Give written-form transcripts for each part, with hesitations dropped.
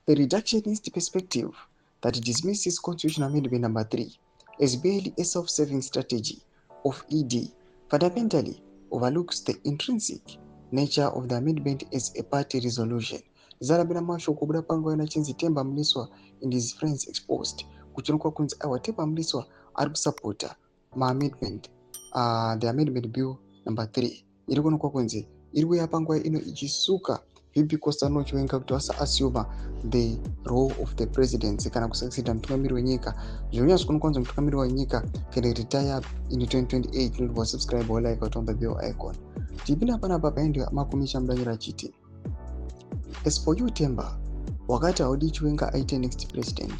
The reductionist perspective that dismisses Constitutional Amendment number 3 as barely a self-serving strategy of ED fundamentally overlooks the intrinsic nature of the amendment as a party resolution. Zarabira mashoko kubuda panguva ino achinzi Temba Mliswa and his friends exposed, kuchionekwa kunzi aiwa, Temba Mliswa ari kusapota maamendment, the amendment bill number 3 iri kuonekwa kunzi iri kuuya panguva ino ichisuka VP Constantino Chiwenga kuti vasaassume the role of the presidency kana kusucceeda mutungamiri wenyika. Zvinonyatso kuonekwa kunzi mutungamiri wenyika can retire in 2028. Noti subscribe or like on the bell icon. Tipinda panapa paende Makomichi amudanyira achiti, "As for you, Temba, wakati haudi Chiwenga aite next president.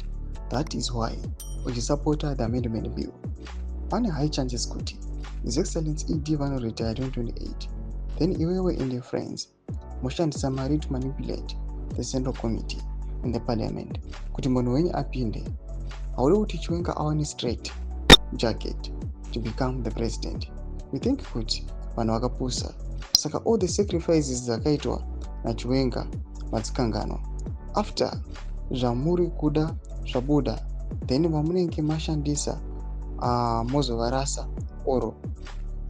That is why uchisapota the amendment bill. Pane high chances kuti His Excellence ED vanoretire 2028, then iwewe and your friends moshandisa mari to manipulate the central committee and the parliament kuti munhu wenyu apinde. Haudi kuti Chiwenga awane straight jacket to become the president. We think kuti vanhu vakapusa. Saka all the sacrifices dzakaitwa naChiwenga madzikanganwa. After zvamuri kuda zvabuda, then vamunenge mashandisa mozovarasa oro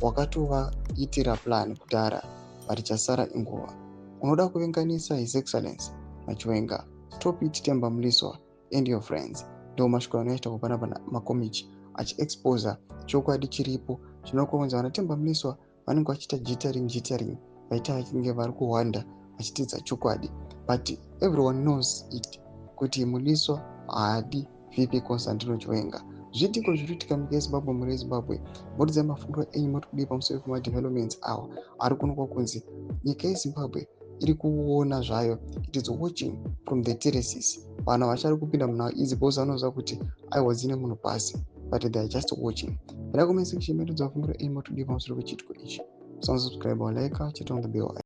wakatovaitira plan kudhara, but chasara inguva. Unoda kuvenganisa His Excellence naChiwenga. Stop it, Temba Mliswa and your friends." Ndo mashoko anoita kupanapa Makomichi achiexposa chokwadi chiripo chinokonza vana Temba Mliswa vanenge vachiita jittering jittering, vaita vachinge vari kuhwanda vachitidza chokwadi, but everyone knows it kuti Mliswa haadi VP Constantino Chiwenga. Zviitiko zviri kuitika munyika yeZimbabwe. Mhuri yeZimbabwe, muridzai mafungiro enyu. Muri kudii pamusoro pemadevelopments awa ari kuonekwa kunzi nyika yeZimbabwe iri kuona zvayo? It is watching from the terraces. Vanhu vachari kupinda munhau idzi because vanoziva kuti aiwa, dzine munhu pasi, but they are just watching. Enda comment section medu, dzafungiro enyu. Motodii pamusoro pechiitiko ichi? Subscribe, like, chit on the bell.